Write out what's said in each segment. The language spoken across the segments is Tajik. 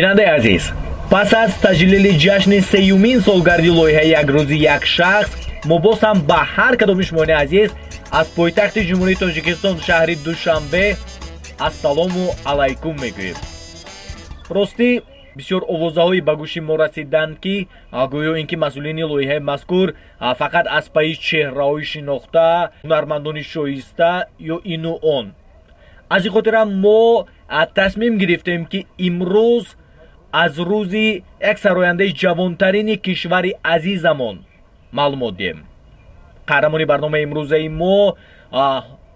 Бинандаи азиз, пас аз таҷлили ҷашни сеюмин солгарди лоиҳаи «Як рӯзи як шахс», мо боз ҳам ба ҳар кадоми шумони азиз аз пойтахти Ҷумҳурии Тоҷикистон, шаҳри Душанбе, ассалому алайкум мегӯем. Ростӣ, бисёр овозаҳое ба гӯши мо расиданд, ки гӯё ин ки масъулини лоиҳаи мазкур фақат аз пайи чеҳраҳои шинохта, ҳунармандони шоиста ё ину он. Аз ин хотирам мо тасмим гирифтем, ки имрӯз аз рӯзи як сарояндаи ҷавонтарини кишвари азизамон маълумот диҳем. Қаҳрамони барномаи имрӯзаи мо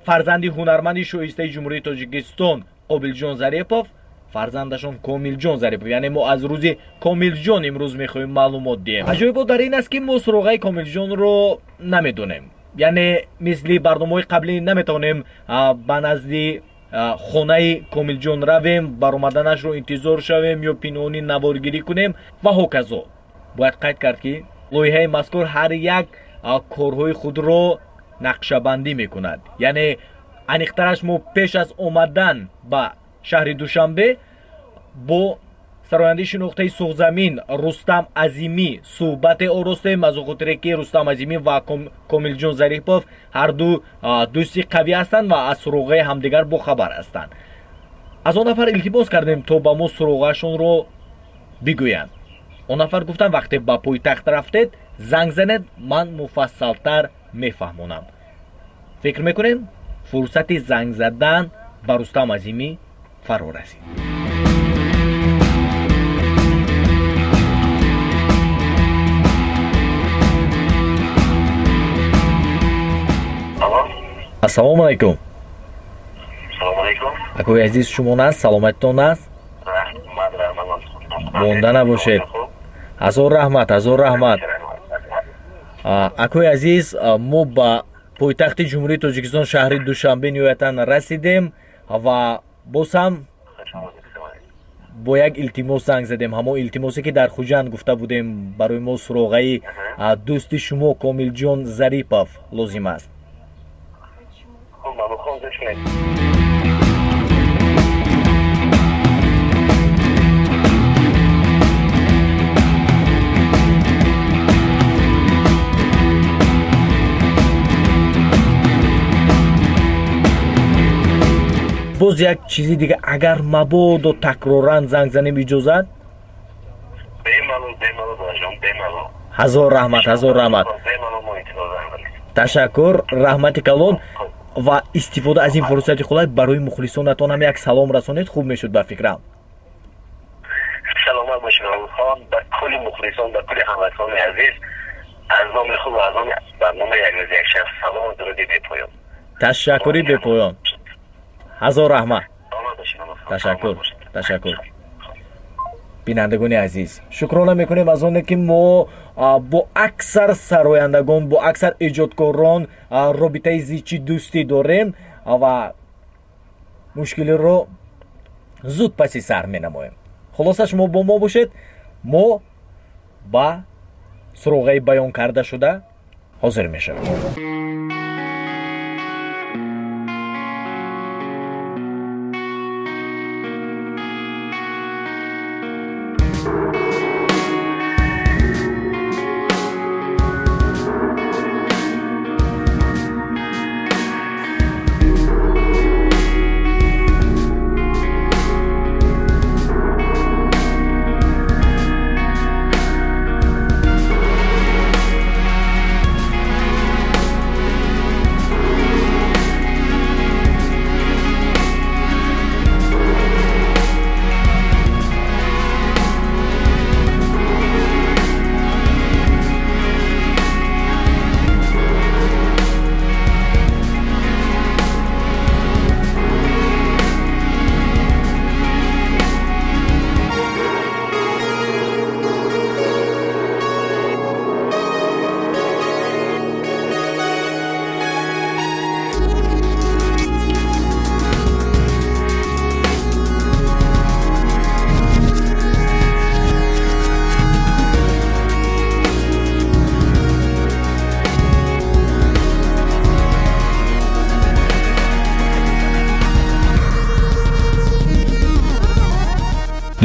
фарзанди ҳунарманди шоистаи Ҷумҳурии Тоҷикистон Қобилҷон Зарипов, фарзандашон Комилҷон Зарипов. Яъне мо аз рӯзи Комилҷон имрӯз мехоҳем маълумот диҳем. Аҷоибот дар ин аст, ки мо суроғаи Комилҷонро намедонем, яъне мисли барномаҳои қаблӣ наметавонем ба назди хонаи Комилҷон равем, баромаданашро интизор шавем ё пинҳонӣ наворгирӣ кунем ва ҳоказо. Бояд қайд кард, ки лоиҳаи мазкур ҳар як корҳои худро нақшабандӣ мекунад. Яъне аниқтараш, мо пеш аз омадан ба шаҳри Душанбе бо сарояндаи шинохтаи Суғзамин Рустам Азимӣ суҳбате оростем, аз он хотире ки Рустам Азимӣ ва Комилҷон Зарипов ҳарду дӯсти қавӣ ҳастанд ва аз суроғаи ҳамдигар бохабар ҳастанд. Аз он нафар илтимос кардем, то ба мо суроғаашонро бигӯянд. Он нафар гуфтанд, вақте ба пойтахт рафтед, занг занед, ман муфассалтар мефаҳмонам. Фикр мекунем, фурсати занг задан ба Рустам Азимӣ фаро расид. Ассалому алайкум. Салому алайкум. Акои азиз, шумо наст, саломатитон аст? Раҳмат, раҳмат. Монда набошед. Ҳазор раҳмат, ҳазор раҳмат. Акои азиз, мо ба пойтахти Ҷумҳурии Тоҷикистон, шаҳри Душанбе, ниҳоятан расидем ва боз ҳам бо як илтимос занг задем, ҳамон илтимосе, ки дар Хуҷанд гуфта будем, барои мо суроғаи дӯсти шумо Комилҷон Зарипов лозим аст. Хуб, Мамухон, гӯш кунед. Боз як чизи дига, агар мабодо такроран занг занем, иҷозат? Бемалол, бемалол, бобаҷон, бемалол. Ҳазор раҳмат, ҳазор раҳмат. Бемалол, мо интизорам. Ташаккур, раҳмати калон. Ва истифода аз ин фурсати қулай барои мухлисонатон ҳам як салом расонед, хуб мешуд, ба фикрам. Саломат бошед, Мамухон. Ба кулли мухлисон, ба кулли ҳамватанони азиз аз номи худ ва аз номи барномаи «Як рӯзи як шахс» салому дуруди бепоён. Ташаккури бепоён, ҳазор раҳмат. Саломат бошед, Мамухон. Ташаккур, ташаккур. Бинандагони азиз, шукрона мекунем аз оне, ки мо бо аксар сарояндагон, бо аксар эҷодкорон робитаи зичи дӯстӣ дорем ва мушкилиро зуд паси сар менамоем. Хулоса, шумо бо мо бошед, мо ба суроғаи баён карда шуда ҳозир мешавем.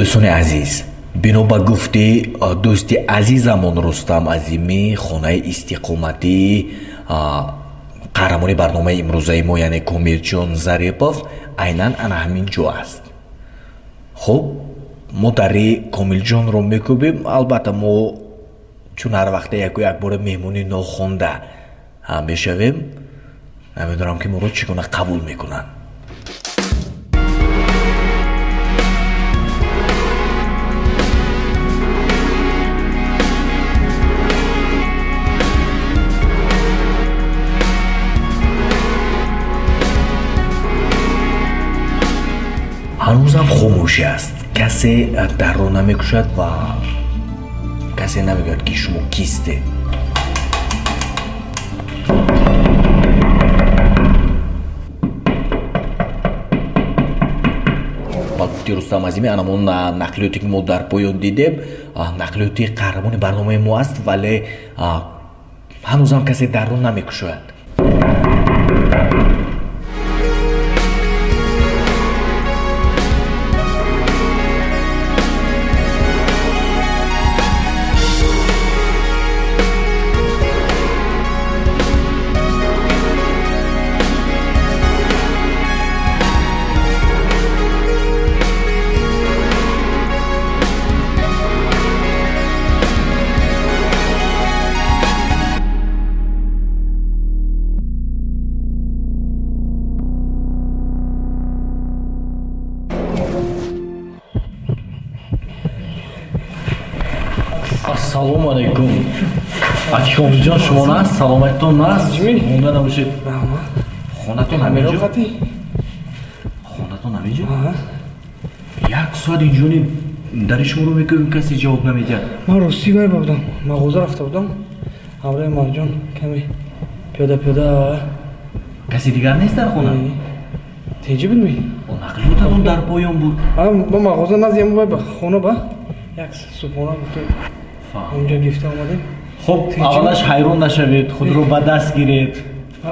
Дӯстони азиз, бино ба гуфти дӯсти азизамон Рустам Азимӣ, хонаи истиқоматии қаҳрамони барномаи имрӯзаи мо, яъне Комилҷон Зарипов, айнан ана ҳамин ҷо аст. Хуб, мо дари Комилҷонро мекӯбем. Албатта, мо чун ҳар вақта яку якбора меҳмони нохонда мешавем, намедонам, ки моро чӣ гуна қабул мекунанд. Ҳанӯзам хомӯшӣ аст, касе дарро намекушад ва касе намегӯяд, ки шумо кистед. Ба гуфти Рустам Азимӣ, анамон нақлиёте, ки мо дар поён дидем, нақлиёти қаҳрамони барномаи мо аст, вале ҳанӯзам касе дарро намекушояд. Ассалому алайкум, аки Комилҷон, шумо наст? Саломатитон наст? Монда набошед. Хонатон ҳаминҷо? Хонатон ҳаминҷо? Як соат инҷони дари шуморо мекӯбем, касе ҷавоб намедиҳад. Ман ростӣ вай будам, мағоза рафта будам ҳамроҳи Марҷон, каме пиёда пиёда. Касе дигар нест дар хона? Теҷи будми? Нақлиётатон дар поён буд. Ба мағоза назди вай ба хона ба як субҳона гуфтем, онҷо гирифта омадем. Хуб, аввалаш ҳайрон нашавед, худро ба даст гиред.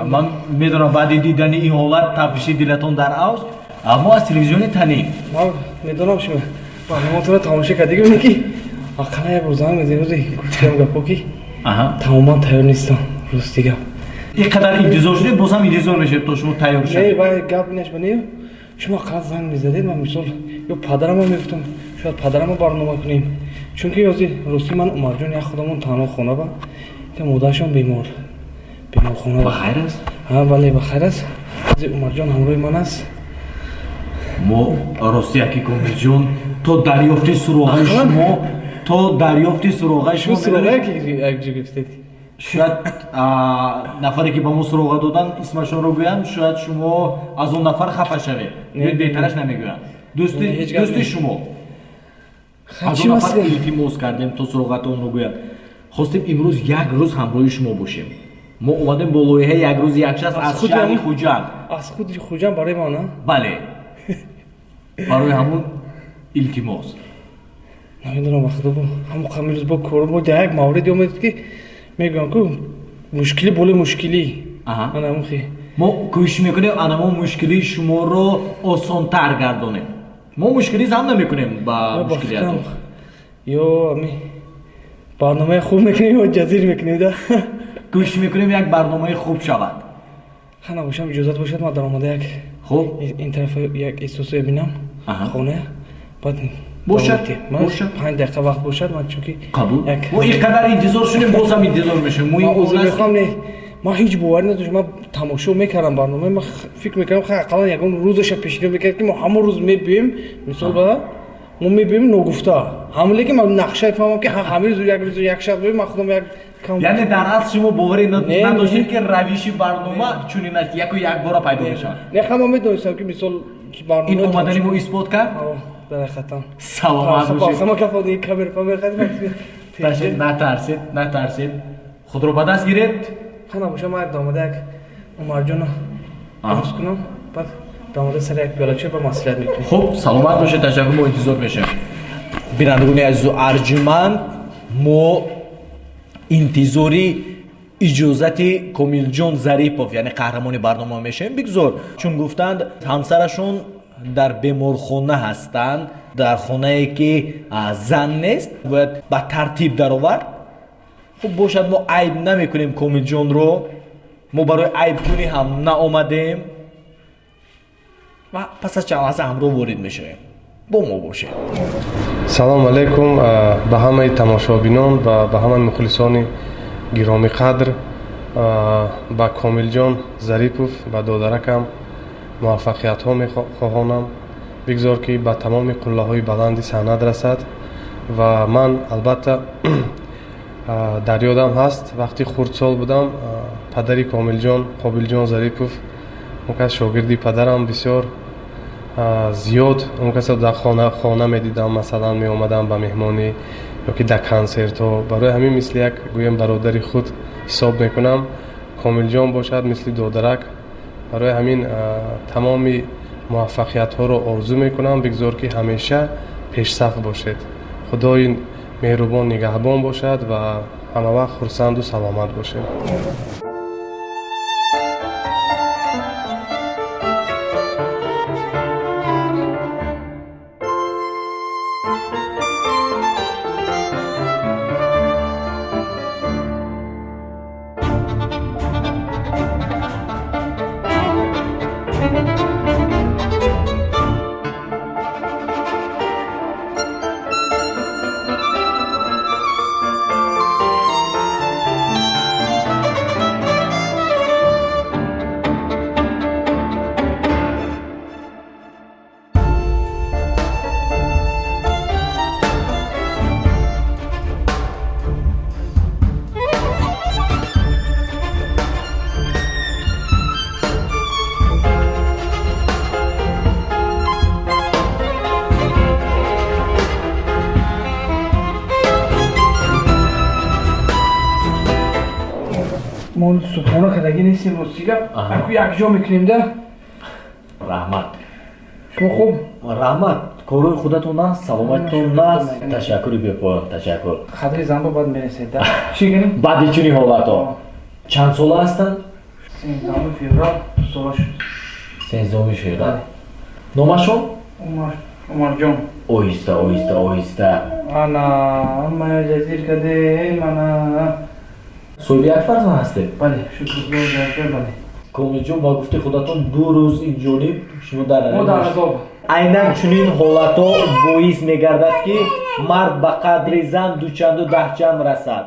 Ман медонам, баъди дидани ин ҳолат тапиши дилатон дар авҷ. Мо аз телевизиони Танин. Ман медонам, шумо барномаатонро тамошо кардагӣ, ки ақаллан як бор занг мезанед. Рӯзи гуфтам гапо, ки тамоман тайёр нестам, рости гап. Ин қадар интизор шудем, боз ҳам интизор мешавем, то шумо тайёр шавед. Не, вай гап инаш ба не, шумо ақаллан занг мезадед, ман мисол ё падарама мегуфтам, шояд падарама барнома кунем, чунки ҳозир ростӣ ман Умарҷон як худамон танҳо хона ба, модарашон бемор, беморхона. Ба хайр аст? Ҳа, бале, ба хайр аст. Ҳозир Умарҷон ҳамроҳи ман аст. Мо рости, аки Комилҷон, то дарёфти суроғаи шумо, то дарёфти суроғаи шумо. Суроғае ки якҷо гирифтед? Шояд нафаре, ки ба мо суроға доданд, исмашонро гӯянд, шояд шумо аз он нафар хафа шавед. Беҳтараш намегӯянд. Дӯсти шумо, аз он нафар илтимос кардем, то суроғатонро гӯянд. Хостем имрӯз як рӯз ҳамроҳи шумо бошем. Мо омадем бо лоиҳаи «Як рӯзи як шахс» аз шаҳри Хуҷанд. Аз худи Хуҷанд барои ман? Бале, барои ҳамун илтимос. Намедонам, ба худо, ҳамон қамирӯз бо кор бо як мавриде омадед, ки мегӯям ку, мушкилӣ болои мушкилӣ. Мо кӯшиш мекунем анамон мушкилии шуморо осонтар гардонем. Мо мушкилӣ зам намекунем ба мушкилиятон. Ё ами барномаи хуб мекунем, ё ҷазир мекунем да. Кӯшиш мекунем, як барномаи хуб шавад. Хана бошам, иҷозат бошад, ман даромада як хуб ин тарафа як эҳсосое бинам хона, баъд бошад, бошад. 5 дақиқа вақт бошад, ман чунки Қабул. Мо ин қадар интизор шудем, боз ҳам интизор мешавем. Муҳим узр мехоҳам, не, ман ҳеҷ боварӣ надоштам. Ман тамошо мекардам барномаи, ман фикр мекардам, хай, ақаллан ягон рӯзаша пешниҳод мекард, ки мо ҳамон рӯз мебиёем. Мисол, ба мо мебиёем ногуфта ҳамон, лекин ман нақшаи фаҳмам, ки ҳамин рӯз як рӯзу як шаб ман худам як Яъне дар асл шумо боварӣ надоштед, ки равиши барнома чунин аст, яку якбора пайдо мешавад? Не, ха, ман медонистам, ки мисол Ин омадани мо исбот кард. Дар ҳақиқатан. Саломат бошед. Камера. Натарсед, натарсед, худро ба даст гиред. Хана боша, ман домада як Умарҷонро дуруст кунам, баъд домада сари як пиёлача ба маслиҳат мекунем. Хуб, саломат бошед, ташаккур, мо интизор мешавем. Бинандагони азизу арҷуманд, мо интизори иҷозати Комилҷон Зарипов, яъне қаҳрамони барнома, мешавем. Бигзор, чун гуфтанд, ҳамсарашон дар беморхона ҳастанд. Дар хонае ки зан нест, бояд ба тартиб даровард. Хуб бошад, мо айб намекунем Комилҷонро, мо барои айбкунӣ ҳам наомадем ва пас аз чанд лаҳза ҳамроҳ ворид мешавем. Бо мо бошед. Салом алайкум ба ҳамаи тамошобинон ва ба ҳамаи мухлисони гиромиқадр, ба Комилҷон Зарипов, ба додаракам муваффақиятҳо мехоҳонам. Бигзор ки ба тамоми қуллаҳои баланди санъат расад. Ва ман албатта дар ёдам ҳаст, вақти хурдсол будам, падари Комилҷон, Қобилҷон Зарипов, он кас шогирди падарам, бисёр зиёд он касро дар хона медидам, масалан меомадам ба меҳмонӣ ё ки дар консертҳо. Барои ҳамин мисли як гӯем бародари худ ҳисоб мекунам. Комилҷон бошад мисли додарак. Барои ҳамин тамоми муваффақиятҳоро орзу мекунам. Бигзор ки ҳамеша пешсаф бошед. Худои меҳрубон нигаҳбон бошад ва ҳамавақт хурсанду саломат бошед. Мо субҳона кардагӣ нестем, рости гап. Аку якҷо мекунем да. Раҳмат. Шумо хуб? Раҳмат. Корҳои худатон наст, саломатитон наст. Ташаккури бепоён, ташаккур. Қадри занбо баъд мерасед да. Чӣ кунем? Баъди чунин ҳолатҳо. Чанд сола ҳастанд? 13 феврал 2 сола шуд. 13 феврал. Номашон? Умар, Умарҷон. Оҳиста, оҳиста, оҳиста. Ана, мая ҷазир кардем, ана. Соҳиби як фарзанд ҳастед? Бале, шукр Худо, бале. Комилҷон, ба гуфти худатон 2 рӯз инҷониб шумо дар мо дар азоб. Айнан чунин ҳолатҳо боис мегардад, ки мард ба қадри зан дучанду даҳчанд расад.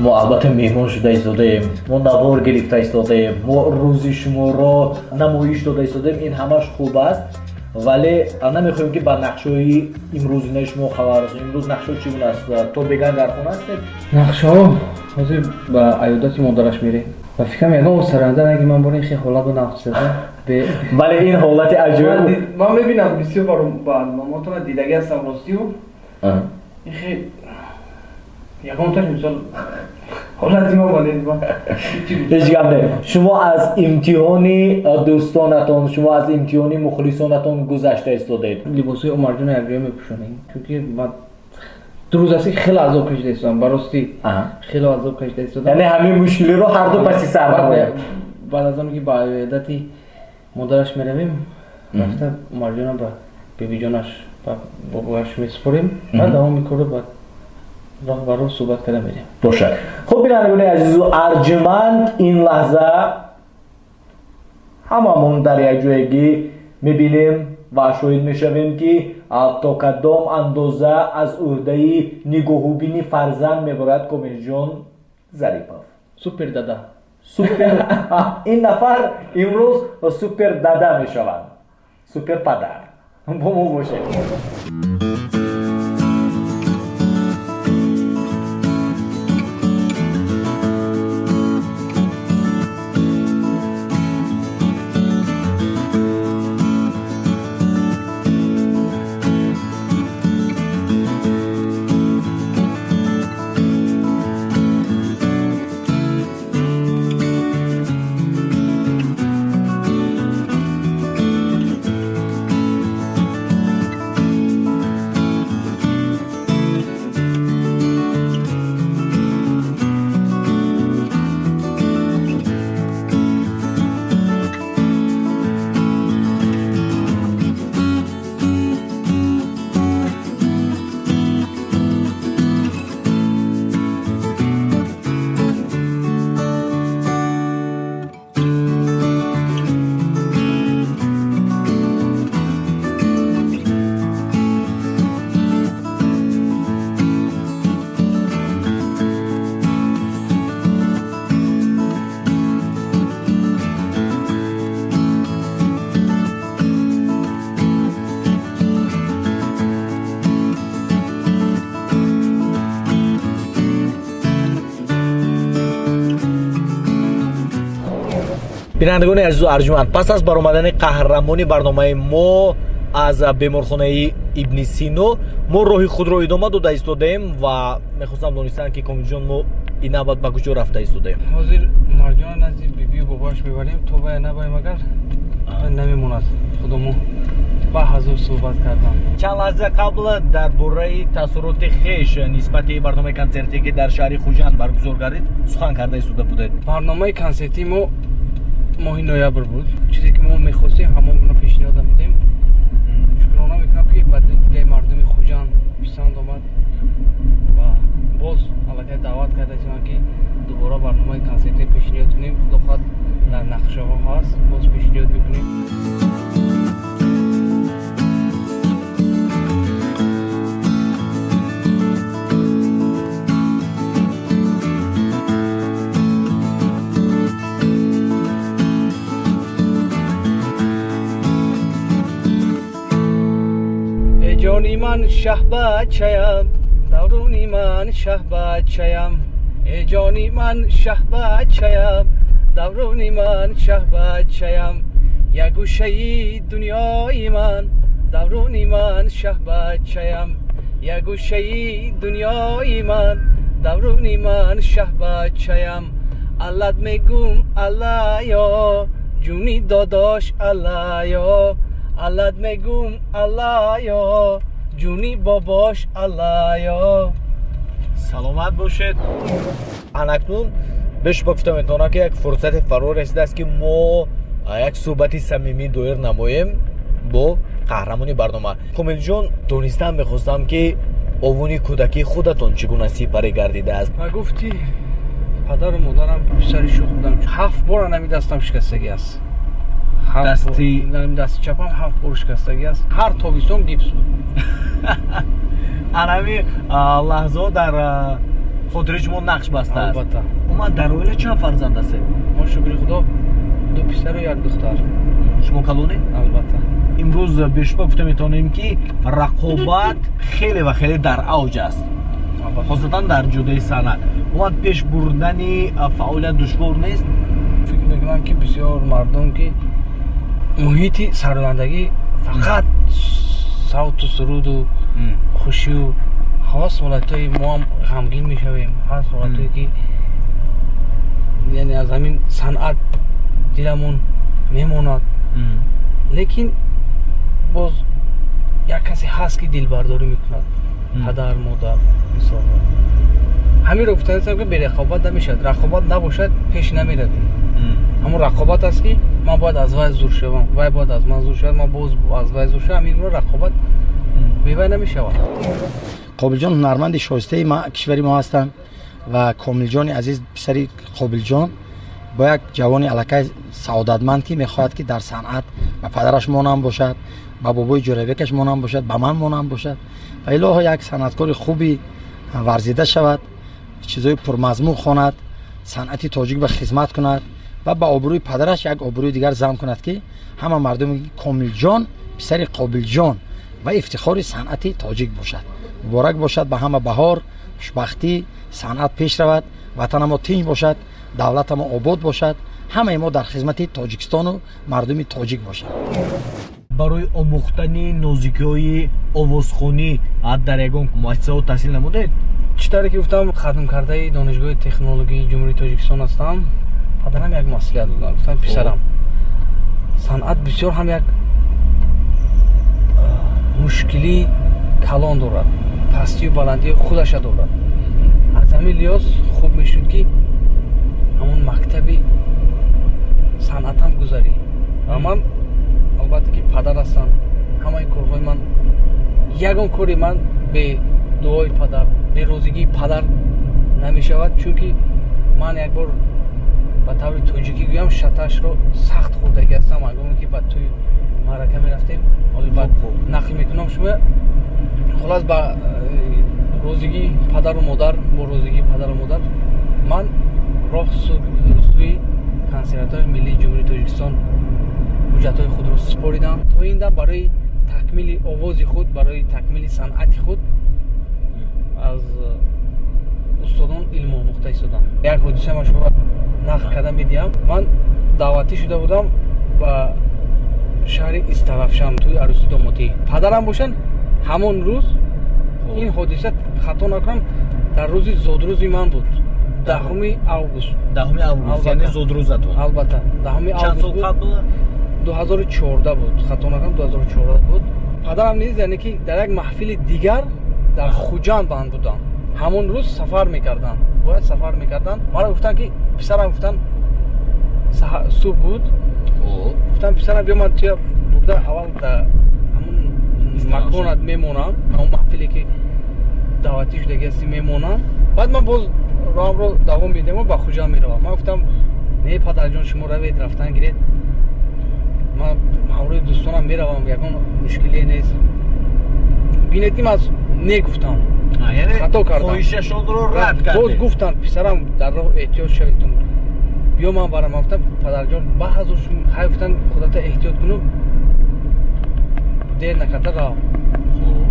Мо албатта меҳмон шуда истодаем, мо навор гирифта истодаем, мо рӯзи шуморо намоиш дода истодаем. Ин ҳамаш хуб аст, вале намехоҳем ки ба нақшҳои имрӯзинаи шумо хабар расонем. Имрӯз нақшҳо чӣ гуна аст? То беган дар хона ҳастед? Нақшҳо ҳозир ба аёдати модараш мерем. Ба фикрам ягон саранда наги ман бора ин хел ҳолат ба нафс зада. Бале, ин ҳолати аҷоиб. Ман мебинам бисёр барномаотона дидагӣ ҳастам, ростию. Ин хел ягонташ мисол ҳолати ма бале. Ҳеҷ гап не. Шумо аз имтиҳони дӯстонатон, шумо аз имтиҳони мухлисонатон гузашта истодаед. Либосҳои Умарҷонро якҷоя мепӯшонем, чунки ман 2 рӯз аст ки хеле азоб кашида истодам, ба ростӣ хеле азоб кашида истодам. Яъне ҳамин мушкилиро ҳар ду паси сар намояд. Баъд аз он ки ба аёдати модараш меравем, рафта Умарҷонро ба бибиҷонаш, ба бобояш месупорем ва давоми корро ба роҳ ба роҳ суҳбат карда мерем. Бошад. Хуб, бинандагони азизу арҷуманд, ин лаҳза ҳамамон дар як ҷоягӣ мебинем ва шоҳид мешавем, ки то кадом андоза аз ӯҳдаи нигоҳубини фарзанд мебарад Комилҷон Зарипов. Супер дада. Супер. Ин нафар имрӯз супер дада мешаванд. Супер падар. Бо мо бошед. Бинандагони азизу арҷуманд, пас аз баромадани қаҳрамони барномаи мо аз беморхонаи Ибни Сино, мо роҳи худро идома дода истодаем ва мехостам донистан, ки Комилҷон, мо ин навбат ба куҷо рафта истодаем? Ҳозир Марҷона назди бибию бобоаш мебарем, то вая набарем, агар намемонад. Худомо ба ҳазур суҳбат кардам. Чанд лаҳза қабл дар бораи таассуроти хеш нисбати барномаи консертие, ки дар шаҳри Хуҷанд баргузор гардид, сухан карда истода будед. Барномаи консертии мо моҳи ноябр буд. Чизе ки мо мехостем, ҳамон гуна пешниҳод намудем. Шукрона мекунам, ки ба дидаи мардуми Хуҷанд писанд омад ва боз аллакай даъват кардаистам, ки дубора барномаи консертӣ пешниҳод кунем. Худо хоҳад, дар нақшаҳо ҳаст, боз пешниҳод мекунем. Ҷони ман, шаҳбачаям, давруни ман, шаҳбачаям. Э ҷони ман, шаҳбачаям, давруни ман, шаҳбачаям. Як гӯшаи дунёи ман, давруни ман, шаҳбачаям. Як гӯшаи дунёи ман, давруни ман, шаҳбачаям. Аллат мегум, аллаё, ҷуни додош, аллаё. Аллат мегум, аллаё, ҷуни бобош, аллаё. Саломат бошед. Анакнун бешубҳа гуфта метавонам, ки як фурсате фаро расидааст, ки мо як суҳбати самимӣ доир намоем бо қаҳрамони барнома. Комилҷон, донистан мехостам, ки овони кӯдакии худатон чӣ гуна сипарӣ гардидааст? Ба гуфти падару модарам, писари шӯх будам. Ҳафт бор анами дастам шикастагӣ аст. Дасти чапам ҳафт бор шикастагӣ аст. Ҳар тобистон гипс буд. Анами лаҳзаҳо дар хотири шумо нақш бастааст? Албатта. Умуман, дар оила чанд фарзанд ҳастед? Мо, шукри Худо, ду писару як духтар. Шумо калонед? Албатта. Имрӯз бешубҳа гуфта метавонем, ки рақобат хеле ва хеле дар авҷ аст, хосатан дар ҷодаи санъат. Умуман, пеш бурдани фаъолият душвор нест? Фикр мекунам, ки бисёр мардум, ки муҳити сарояндагӣ фақат савту суруду хушию ҳаст, ҳолатҳои мо ҳам ғамгин мешавем, ҳаст ҳолатҳое, ки яъне аз ҳамин санъат диламон мемонад, лекин боз як касе ҳаст, ки дилбардорӣ мекунад, падар, модар, мисол. Ҳаминро гуфтанистам, ки берақобат намешавад. Рақобат набошад, пеш намеравем. Ҳамон рақобат аст, ки ман бояд аз вай зур шавам, вай бояд аз ман зур шавад, ман боз аз вай зур шавам. Ҳамин гуна рақобат бевай намешавад. Қобилҷон ҳунарманди шоистаи кишвари мо ҳастанд ва Комилҷони азиз, писари Қобилҷон, бо як ҷавони аллакай саодатманд, ки мехоҳад, ки дар санъат ба падараш монанд бошад, ба бобои Ҷӯрабекаш монанд бошад, ба ман монанд бошад ва илоҳо як санъаткори хуби варзида шавад, чизҳои пурмазмун хонад, санъати тоҷик ба хизмат кунад ва ба обрӯи падараш як обрӯи дигар зам кунад, ки ҳама мардуме Комилҷон писари Қобилҷон ва ифтихори санъати тоҷик бошад. Муборак бошад ба ҳама баҳор, хушбахтӣ, санъат пеш равад, ватанамо тинҷ бошад, давлатамо обод бошад, ҳамаи мо дар хизмати Тоҷикистону мардуми тоҷик бошад. Барои омӯхтани нозикиҳои овозхонӣ дар ягон муассисаҳо таҳсил намудед? Чӣ тавре ки гуфтам, хатмкардаи Донишгоҳи технологияи Ҷумҳурии Тоҷикистон ҳастам. Падарам як маслиҳат доданд, гуфтанд: «Писарам, санъат бисёр ҳам як мушкилии калон дорад, пастию баландии худаша дорад. Аз ҳамин лиҳоз хуб мешуд, ки ҳамон мактаби санъатам гузарӣ». Ва ман, албатта, ки падар ҳастам, ҳамаи корҳои ман, ягон кори ман бе дуои падар, бе розигии падар намешавад, чунки ман як бор, ба таври тоҷикӣ гӯям, шаташро сахт хӯрдагӣ ҳастам, ҳангоме ки ба тӯи маърака мерафтем. Ҳоли баъд нақл мекунам шумо. Хулас, ба розигии падару модар, бо розигии падару модар ман роҳ сӯи Консерваторияи миллии Ҷумҳурии Тоҷикистон ҳуҷҷатҳои худро супоридам. То ин дам барои такмили овози худ, барои такмили санъати худ аз устодон илм омӯхта истодам. Як ҳодиса ман шумо нақл карда медиҳам. Ман Даъватӣ шуда будам ба шаҳри Истарафшан, тӯи арӯси домотӣ. Падарам бошанд, ҳамон рӯз ин ҳодиса, хато накунам, дар рӯзи зодрӯзи ман буд, 10 август. 10 август, яъне зодрӯзатон? Албатта, 10 Чанд сол август буд. қабл? 2014 буд, хато накунам, 2014 буд. Падарам низ, яъне ки дар як маҳфили дигар дар Хуҷанд банд будам, ҳамон рӯз сафар мекарданд, бояд сафар мекарданд. Маро гуфтанд, ки писарам, гуфтанд, субҳ буд, гуфтам, писарам, биё, ман туя бурда аввал дар ҳамун маконат мемонам, ҳамон маҳфиле ки даъватӣ шудаги ҳастӣ мемонам, баъд ман боз роҳамро давом медиҳаму ба Хуҷанд меравам. Ман гуфтам, не, падарҷон, шумо равед, рафтан гиред, ман ҳамроҳи дӯстонам меравам, ягон мушкиле нест. Бинед, ки ман не гуфтам. Яъне Хато кардам. хоҳишашонро рад Боз кардед. гуфтанд, писарам, дар роҳ эҳтиёт шаведтун, биё, ман барам. Ман гуфтам, падарҷон, ба ҳазур шум. Хай, гуфтанд, худата эҳтиёт куну, дер накарда рав.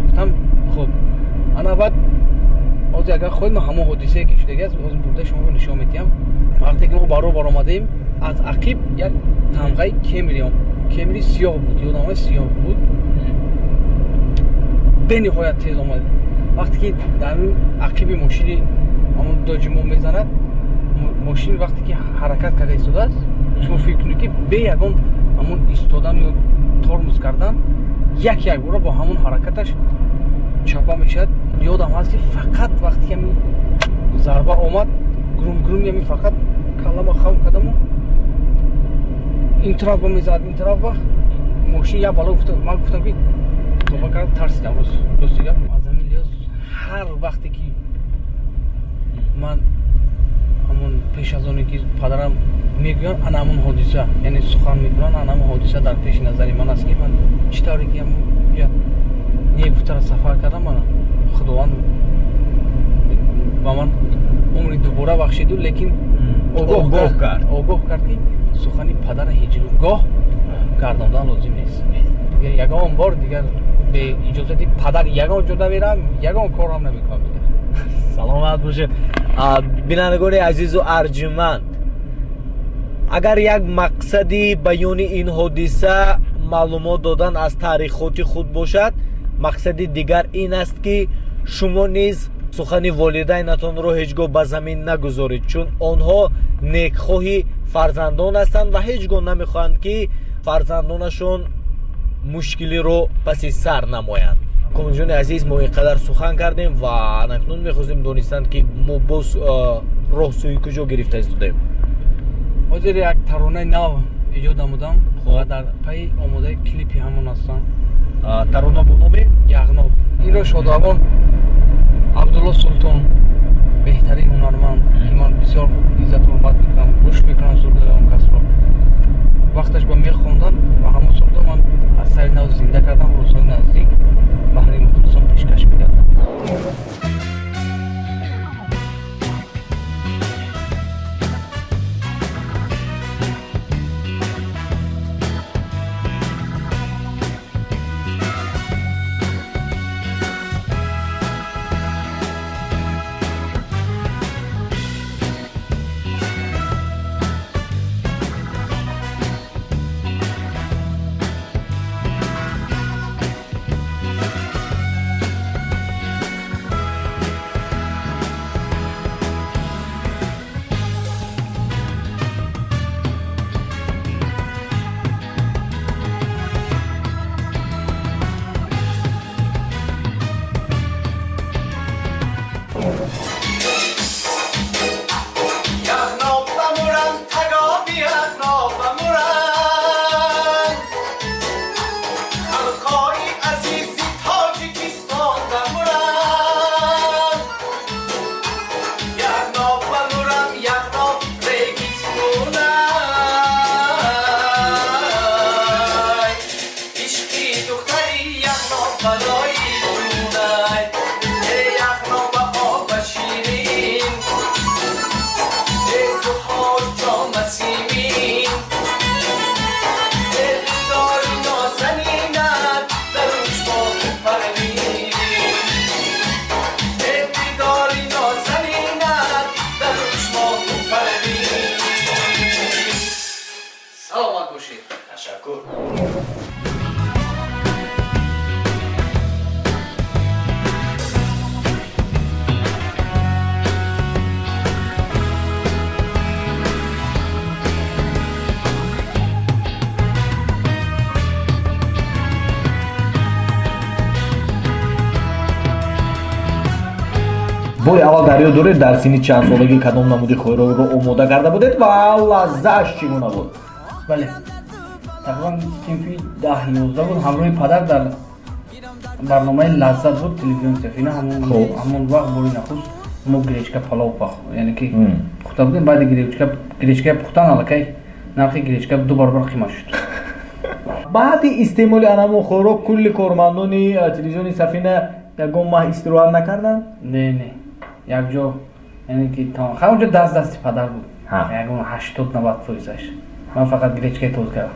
Гуфтам, хуб. Ана баъд ҳозир, агар хоҳед, ман ҳамон ҳодисае ки шудаги аст, ҳозир бурда шуморо нишон медиҳам. Вақте ки мо ба роҳ баромадем, аз ақиб як тамғаи Кемри, Кемри сиёҳ буд, ёдам аст, сиёҳ буд, бениҳоят тез омад. Вақте ки дар ақиби мошини ҳамон Доҷи мо мезанад, мошин вақте ки ҳаракат карда истодааст, шумо фикр кунед, ки бе ягон ҳамон истодан ё тормоз кардан як якбора бо ҳамон ҳаракаташ чапа мешавад. Ёдам ҳаст, ки фақат вақте ки ҳамин зарба омад, грум грум, ҳамин фақат каллама хам кардаму ин тараф ба мезад, ин тараф ба мошин як бало гуфта. Ман гуфтам, ки тоба кардам, тарсидам, рост, рости гап. Аз ҳамин лиҳоз ҳар вақте ки ман ҳамон пеш аз оне ки падарам мегӯянд ана ҳамон ҳодиса, яъне сухан мекунанд, ана ҳамон ҳодиса дар пеши назари ман аст, ки ман чӣ тавре ки ҳамон не гуфтара сафар кардам. Мана Худованд ба ман умри дубора бахшиду, лекин огоҳ кард. Огоҳ кард, ки сухани падара ҳеҷ гоҳ гардондан лозим нест. Дигар ягон бор дигар бе иҷозати падар ягон ҷо намерам, ягон корам намекунам дигар. Саломат бошед. Бинандагони азизу арҷуманд, агар як мақсади баёни ин ҳодиса маълумот додан аз таърихоти худ бошад, мақсади дигар ин аст, ки шумо низ сухани волидайнатонро ҳеҷ гоҳ ба замин нагузоред, чун онҳо некхоҳи фарзандон ҳастанд ва ҳеҷ гоҳ намехоҳанд, ки фарзандонашон мушкилиро паси сар намоянд. Комилҷони азиз, мо ин қадар сухан кардем ва анакнун мехостем донистанд, ки мо боз роҳ сӯи куҷо гирифта истодаем? Ҳозир як таронаи нав эҷод намудам ва дар пайи омодаи клипи ҳамон ҳастам. Тарона бо номи? Яғноб. Инро шодравон Абдулло Султон, беҳтарин ҳунарманд, ки ман бисёр иззату ҳурмат мекунам, гӯш мекунам сурудои он касро, вақташ ба мехондан ва ҳамон сурудо ман аз сари нав зинда кардам, рӯзҳои наздик баҳри мухлисон пешкаш мекардам. Бори аввал дар ёд доред, дар синни чанд солагӣ кадом намуди хӯрокро омода карда будед ва лаззааш чӣ гуна буд? Бале, тақрибан синфи 10-11 буд, ҳамроҳи падар дар барномаи «Лаззат» буд, телевизиони Сафина. Ҳамон вақт бори нахуст мо гречка палов, яъне ки пухта будем. Баъди гречкаи пухтан аллакай нархи гречка ду баробар қимат шуд. Баъди истеъмоли анамун хӯрок кулли кормандони телевизиони Сафина ягон маҳ истироҳат накарданд? Не, не, якҷо, яъне ки ҳамонҷо даст дасти падар буд, ягон 80-90 фоизаш. Ман фақат гречкаи тоз кардам.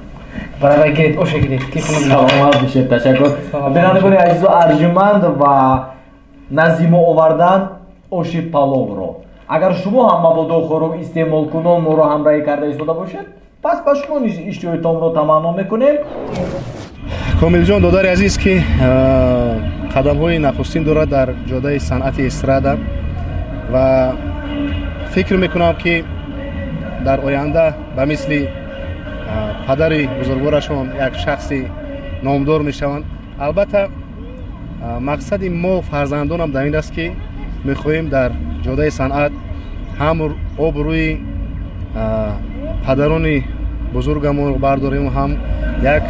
Барабар гиред, оша гиред. Саломат бошед, ташаккур. Бинандагони азизу арҷуманд, ва назди мо овардан оши паловро. Агар шумо ҳам мабодо хӯрок истеъмолкунон моро ҳамроҳӣ карда истода бошед, пас ба шумо низ иштиҳои томро таманно мекунем. Комилҷон, додари азиз, ки қадамҳои нахустин дорад дар ҷодаи санъати эстрада, ва фикр мекунам, ки дар оянда ба мисли падари бузургворашон як шахси номдор мешаванд. Албатта, мақсади мо фарзандонам дар ин аст, ки мехоҳем дар ҷодаи санъат ҳам обрӯи падарони бузургамонро бардорем, ҳам як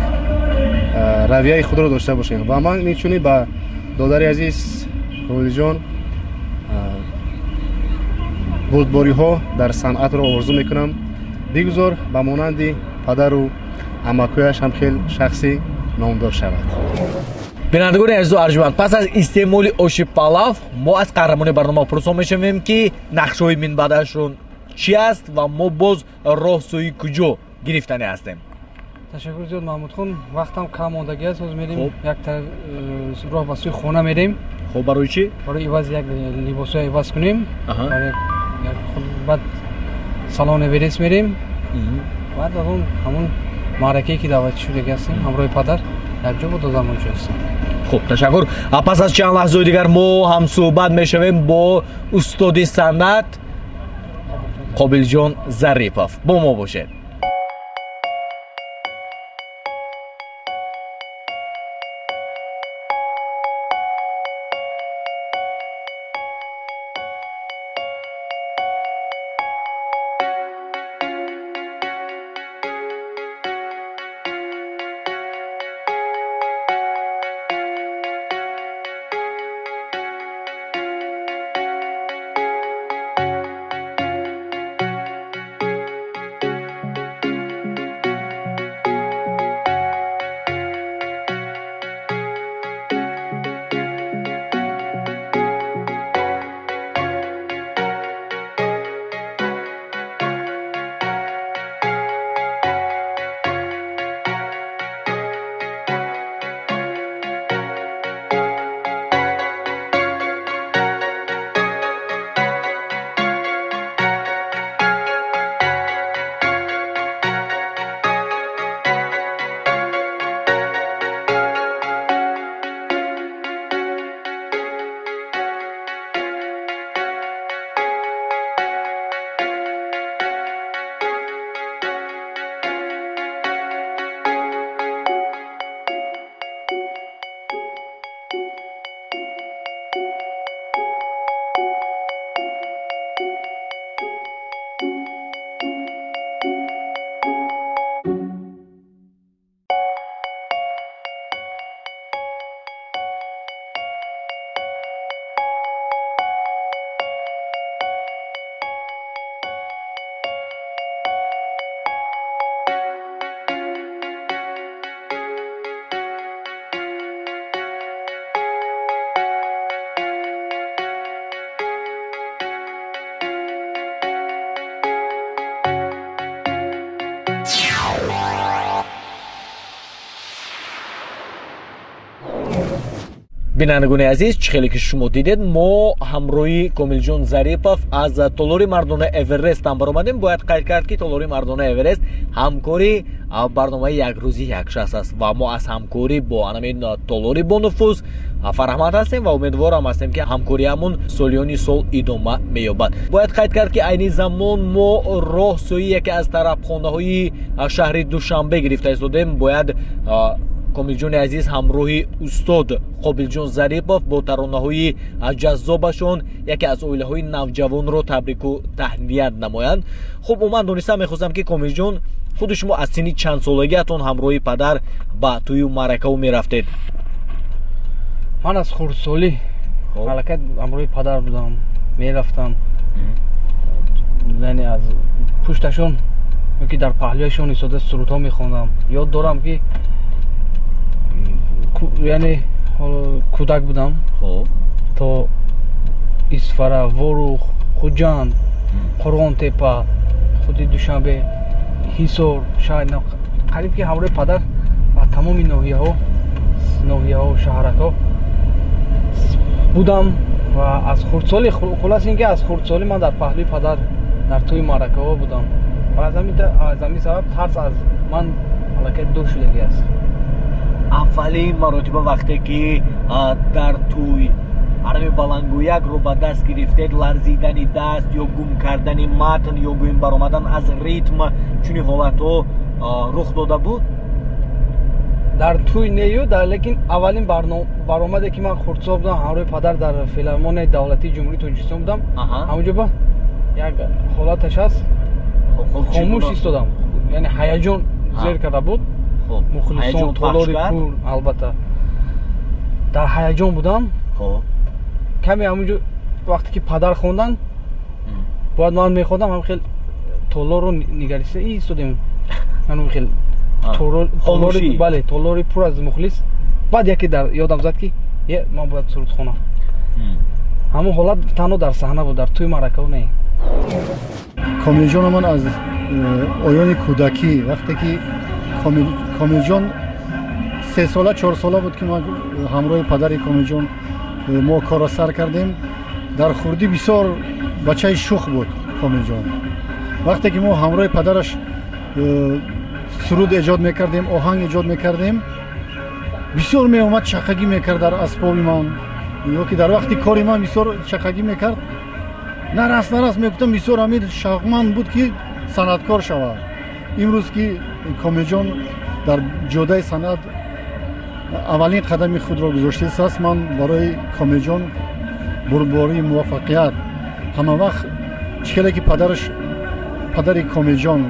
равияи худро дошта бошем. Ва ман инчунин ба додари азиз Комилҷон бурдбориҳо дар санъатро орзу мекунам. Бигузор ба монанди падару амакояш ҳам хел шахси номдор шавад. Бинандагони азизу арҷуманд, пас аз истеъмоли оши палав мо аз қаҳрамони барнома пурсон мешавем, ки нақшҳои минбаъдашон чӣ аст ва мо боз роҳ сӯи куҷо гирифтане ҳастем. Ташаккур зиёд, Маҳмудхон. Вақтам кам мондагӣ аст. Ҳозир мерем, як роҳ ба сӯи хона мерем. Хоб, барои чӣ? Барои иваз як либосҳоя иваз кунем, баъд салон Эверест мерем, баъд аз он ҳамун маъракае, ки даъват шудагӣ ҳастем, ҳамроҳи падар якҷо бо додарам онҷо ҳастем. Хуб, ташаккур. Пас аз чанд лаҳзаи дигар мо ҳамсӯҳбат мешавем бо устоди санъат Қобилҷон Зарипов. Бо мо бошед. Бинандагони азиз, чӣ хеле ки шумо дидед, мо ҳамроҳи Комилҷон Зарипов аз толори мардона Эверест ҳам баромадем. Бояд қайд кард, ки толори мардона Эверест ҳамкори барномаи «Як рӯзи як шахс» аст ва мо аз ҳамкорӣ бо анамин толори бонуфуз фарҳманд ҳастем ва умедворам ҳастем, ки ҳамкориамон солиёни сол идома меёбад. Бояд қайд кард, ки айни замон мо роҳ сӯи яке аз тарабхонаҳои шаҳри Душанбе гирифта истодем. Бояд Комилҷони азиз ҳамроҳи устод Қобилҷон Зарипов бо таронаҳои ҷаззобашон яке аз оилаҳои навҷавонро табрику таҳният намоянд. Хуб, умуман донистан мехостам, ки Комилҷон, худи шумо аз синни чанд солагиатон ҳамроҳи падар ба тӯю маъракао мерафтед? Ман аз хурдсолӣ аллакай ҳамроҳи падар будам, мерафтам, яъне аз пушташон ёки дар паҳлӯяшон истода сурудҳо мехондам. Ёд дорам, ки яъне кӯдак будам, то Исфара, Ворух, Хуҷанд, Қурғонтепа, худи Душанбе, Ҳисор шаҳр, қариб ки ҳамроҳи падар ба тамоми ноҳияҳо, шаҳракҳо будам ва аз хурдсолӣ, хулос ин ки аз хурдсолӣ ман дар паҳлӯи падар дар тӯи маъракаҳо будам ва аз ҳамин сабаб тарс аз ман аллакай дур шудагӣ аст. Аввалин маротиба вақте ки дар тӯй арами баландгӯякро ба даст гирифтед, ларзидани даст ё гум кардани матн ё гӯем баромадан аз ритм, чунин ҳолатҳо рух дода буд? Дар тӯй нею, лекин аввалин баромаде ки ман хурдсол будам, ҳамроҳи падар дар филармонияи давлатии Ҷумҳурии Тоҷикистон будам, ҳамонҷо ба як ҳолаташ ҳаст, хомӯш истодам, яъне ҳаяҷон зер карда буд, мухлисон, толори пур, албатта дар ҳаяҷон будам каме. Ҳамонҷо вақте ки падар хондан, бояд ман мехондам, ҳам хел толорро нигариста истодем, хел бале, толори пур аз мухлис. Баъд яке дар ёдам зад, ки ман бояд суруд хонам. Ҳамон ҳолат танҳо дар саҳна буд, дар тӯи маъракао не. Комилҷона ман аз оёни кӯдакӣ, вақте ки Комилҷон 3 сола, 4 сола буд, ки ман ҳамроҳи падари Комилҷон мо корро сар кардем. Дар хурдӣ бисёр бачаи шух буд Комилҷон. Вақте ки мо ҳамроҳи падараш суруд эҷод мекардем, оҳанг эҷод мекардем, бисёр меомад, чақагӣ мекард дар асбоби ман ё ки дар вақти кори ман бисёр чақагӣ мекард. Нарас, нарас, мегуфтам, бисёр ҳамин шавқманд буд, ки санъаткор шавад. Имрӯз ки Комилҷон дар ҷодаи санъат аввалин қадами худро гузоштааст, ман барои Комилҷон бурдбории муваффақият, ҳама вақт чӣ хеле ки падараш, падари Комилҷон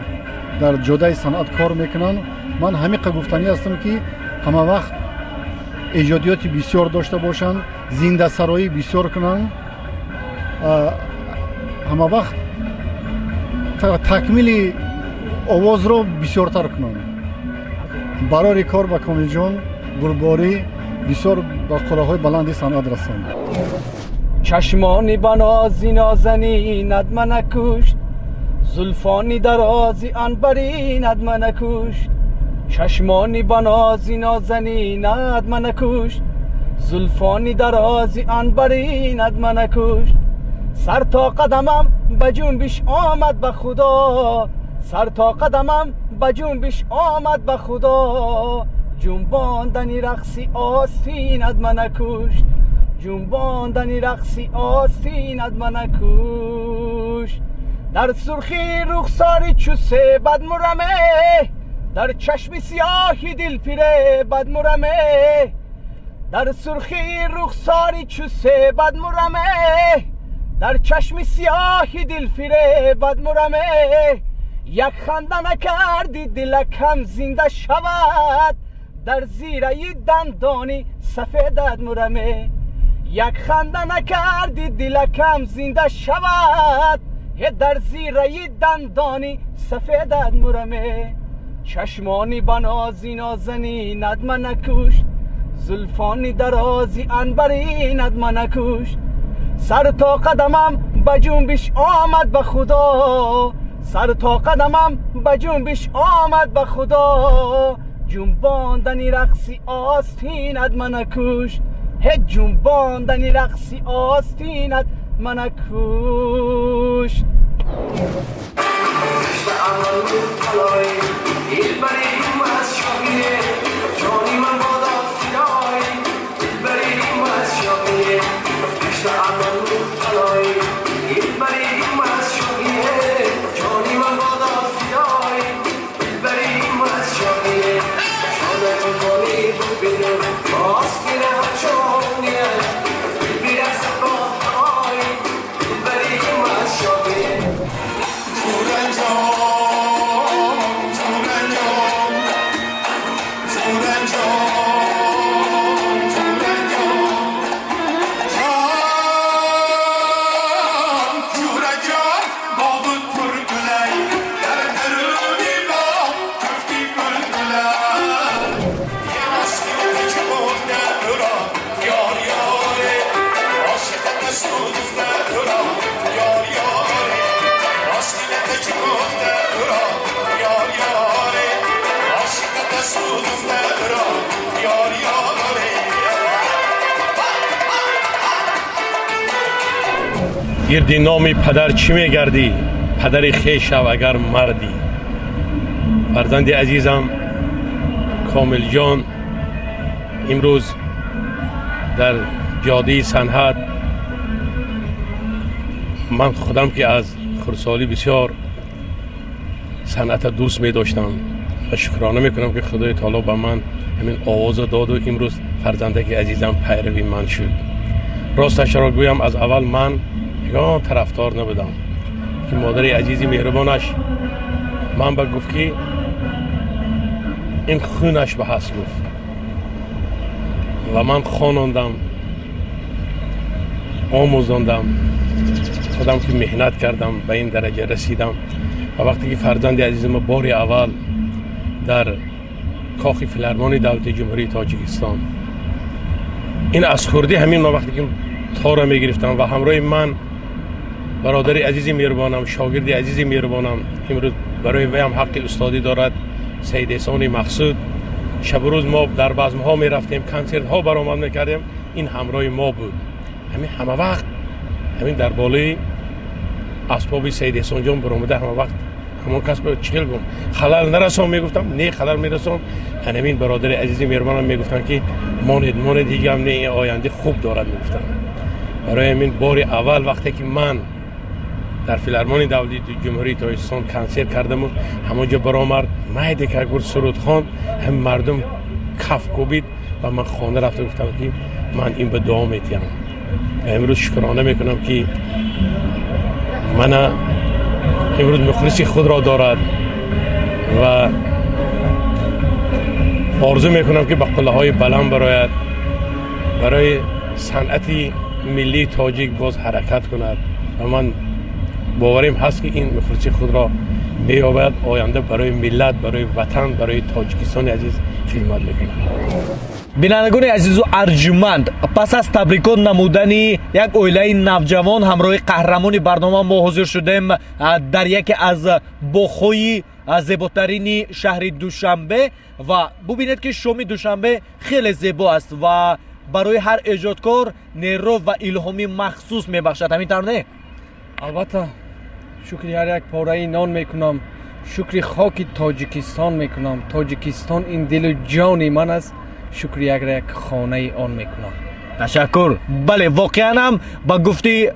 дар ҷодаи санъат кор мекунанд, ман ҳамиқа гуфтанӣ ҳастам, ки ҳама вақт эҷодиёти бисёр дошта бошанд, зиндасароӣ бисёр кунанд, ҳама вақт такмили овозро бисёртар кунанд. Барори кор ба Комилҷон, бурдборӣ, бисёр ба қуллаҳои баланди санъат расанд. Чашмони ба нози нозанинат мана кушт, зулфони дарози анбаринат мана кушт. Чашмони ба нози нозанинат мана кушт, зулфони дарози анбаринат мана кушт. Сар то қадамам ба ҷунбиш омад, ба Худо, сар то қадамам ба ҷунбиш омад, ба Худо, ҷунбондани рақси остинат мана кушт, ҷунбондани рақси остинат мана кушт. Дар сурхи рухсори чу себад мураме, дар чашми сиёҳи дилфиребад мураме. Дар сурхи рухсори чу себад мураме, дар чашми сиёҳи дилфиребад мураме. Як ханда накарди, дилакам зинда шавад, дар зираи дандони сафедат мураме. Як ханда накарди, дилакам зинда шавад, дар зираи дандони сафедат мураме. Чашмони ба нози нозанинат мана кушт, зулфони дарози анбаринат мана кушт. Сар то қадамам ба ҷунбиш омад, ба Худо, сар то қадамам ба ҷунбиш омад, ба Худо, ҷунбондани рақси остинат мана кушт, ҳеҷ ҷунбондани рақси остинат мана кушт. Гирди номи падар чӣ мегардӣ? Падари хеш шав агар мардӣ. Фарзанди азизам Комилҷон имрӯз дар ҷодаи санъат, ман худам ки аз хурдсолӣ бисёр санъатро дӯст медоштам ва шукрона мекунам, ки Худои таоло ба ман ҳамин овоза доду имрӯз фарзандаки азизам пайрави ман шуд. Росташро гӯям, аз аввал ман ягон тарафдор набудам, ки модари азизи меҳрубонаш ман ба гуфт, ки ин хунаш ба ҳаст, гуфт, ва ман хонондам, омӯзондам, худам ки меҳнат кардам, ба ин дараҷа расидам. Ва вақте ки фарзанди азизама бори аввал дар Кохи Филармонии давлати Ҷумҳурии Тоҷикистон, ин аз хурдӣ ҳамин ман вақте ки тора мегирифтам ва ҳамроҳи ман бародари азизи меҳрубонам, шогирди азизи меҳрубонам, имрӯз барои вайам ҳаққи устодӣ дорад, Саид Эҳсони Мақсуд, шабу рӯз мо дар базмҳо мерафтем, консертҳо баромад мекардем, ин ҳамроҳи мо буд. Ҳамин ҳама вақт ҳамин дар болои асбоби Саид Эҳсонҷон баромада, ҳама вақт ҳамон кас чил гум халал нарасон мегуфтам, не, халал мерасон. Ҳамин бародари азизи меҳрубонам мегуфтанд, ки монед, монед, ҳеҷ гап не, ин оянда хуб дорад, мегуфтанд. Барои ҳамин бори аввал вақте ки ман дар Филармонии давлати Ҷумҳурии Тоҷикистон консерт кардаму ҳамон ҷо баромад, майде как буд, суруд хонд, ҳам мардум каф кӯбид ва ман хона рафта гуфтам, ки ман ин ба дуо метиҳам. Ва имрӯз шукрона мекунам, ки мана имрӯз мухлиси худро дорад ва орзу мекунам, ки ба қуллаҳои баланд барояд, барои санъати миллии тоҷик боз ҳаракат кунад ва ман боварим ҳаст, ки ин мухлиси худро меёбад, оянда барои миллат, барои ватан, барои Тоҷикистони азиз хидмат мекунад. Бинандагони азизу арҷуманд, пас аз табрикот намудани як оилаи навҷавон ҳамроҳи қаҳрамони барнома мо ҳозир шудем дар яке аз боғҳои зеботарини шаҳри Душанбе. Ва бубинед, ки шоми Душанбе хеле зебо аст ва барои ҳар эҷодкор нерӯ ва илҳоми махсус мебахшад. Ҳамин тавр не? Албатта, шукри ҳар як пораи нон мекунам, шукри хоки Тоҷикистон мекунам. Тоҷикистон ин дилу ҷони ман аст, шукри як хонаи он мекунам. Ташаккур. Бале, воқеан ҳам ба гуфти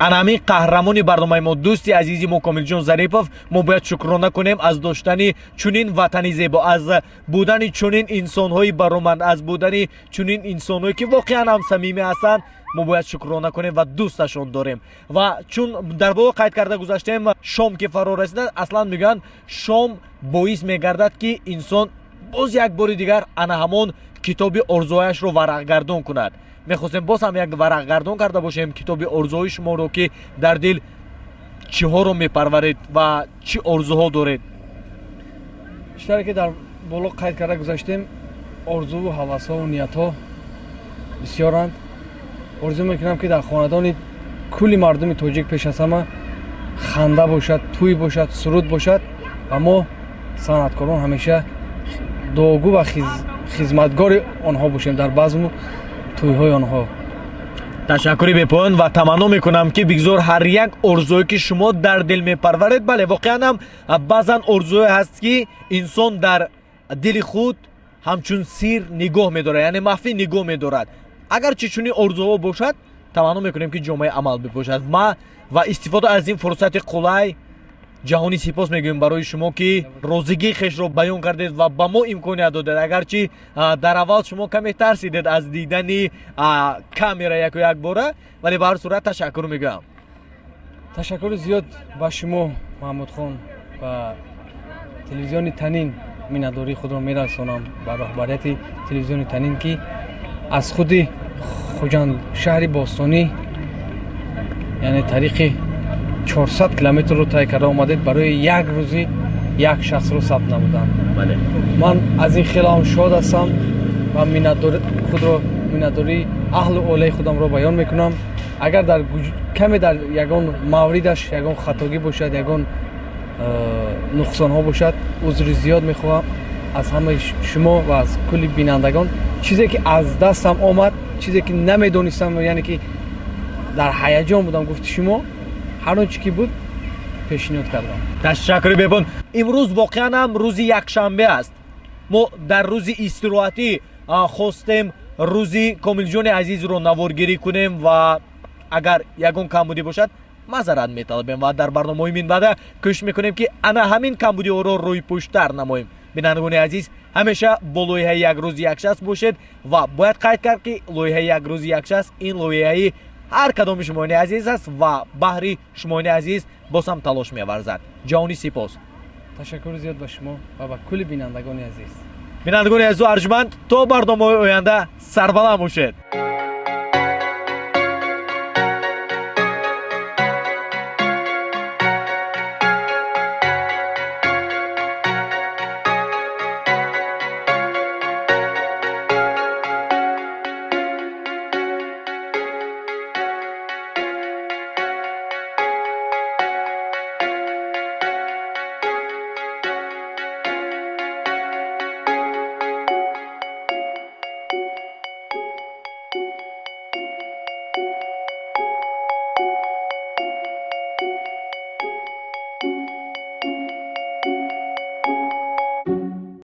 ана ҳамин қаҳрамони барномаи мо, дӯсти азизи мо Комилҷон Зарипов, мо бояд шукрона кунем аз доштани чунин ватани зебо, аз будани чунин инсонҳои бароманд, аз будани чунин инсонҳое, ки воқеан ҳам самимӣ ҳастанд. Мо бояд шукрона кунем ва дӯсташон дорем. Ва чун дар боло қайд карда гузаштем, шом ки фаро расида, аслан мегӯянд, шом боис мегардад, ки инсон боз як бори дигар ана ҳамон китоби орзуҳояшро варақгардон кунад. Мехостем боз ҳам як варақгардон карда бошем китоби орзуҳои шуморо, ки дар дил чиҳоро мепарваред ва чӣ орзуҳо доред. Чӣ ки дар боло қайд карда гузаштем, орзуву ҳавасҳову ниятҳо бисёранд. Орзу мекунам, ки дар хонадони кулли мардуми тоҷик пеш аз ҳама ханда бошад, тӯй бошад, суруд бошад ва мо санъаткорон ҳамеша дуогӯ ва хизматгори онҳо бошем дар базму тӯйҳои онҳо. Ташаккури бепоён ва таманно мекунам, ки бигзор ҳар як орзуе, ки шумо дар дил мепарваред. Бале, воқеан ҳам баъзан орзуе ҳаст, ки инсон дар дили худ ҳамчун сир нигоҳ медорад, яъне махфӣ нигоҳ медорад. Агарчи чунин орзуҳо бошад, таманно мекунем, ки ҷомаи амал бипӯшад. Ма ва истифода аз ин фурсати қулай ҷаҳонӣ сипос мегӯем барои шумо, ки розигии хешро баён кардед ва ба мо имконият додед. Агарчи дар аввал шумо каме тарсидед аз дидани камера яку якбора, вале ба ҳар сурат ташаккур мегӯям. Ташаккури зиёд ба шумо, Маҳмудхон, ба телевизиони Танин миннатдории худро мерасонам, ба роҳбарияти телевизиони Танин, ки аз худи Хуҷанд, шаҳри бостонӣ, яъне тариқи 400 километрро тай карда омадед барои як рӯзи як шахсро сабт намудан. Ман аз ин хеле ҳам шод ҳастам ва худро, миннатдории аҳлу оилаи худамро баён мекунам. Агар дар каме дар ягон мавридаш ягон хатогӣ бошад, ягон нуқсонҳо бошад, узри зиёд мехоҳам аз ҳамаи шумо ва аз кулли бинандагон. Чизе ки аз дастам омад, чизе ки намедонистам, яъне ки Дар ҳаяҷон будам, гуфти шумо, ҳар он чӣ ки буд, пешниҳод кардам. Ташаккури бепоён. Имрӯз воқеан ҳам рӯзи якшанбе аст. Мо дар рӯзи истироҳатӣ хостем рӯзи Комилҷони азизро наворгирӣ кунем ва агар ягон камбудӣ бошад, маъзарат металабем ва дар барномаҳои минбаъда кӯшиш мекунем, ки ана ҳамин камбудиҳоро рӯйпӯштар намоем. Бинандагони азиз, ҳамеша бо лоиҳаи «Як рӯзи як шахс» бошед ва бояд қайд кард, ки лоиҳаи «Як рӯзи як шахс» ин лоиҳаи ҳар кадоми шумоёни азиз аст ва баҳри шумоёни азиз боз ҳам талош меварзад. Ҷаҳонӣ сипос. Ташаккури зиёд ба шумо ва ба кулли бинандагони азиз. Бинандагони азизу арҷманд, то барномаҳои оянда сарбаланд бошед.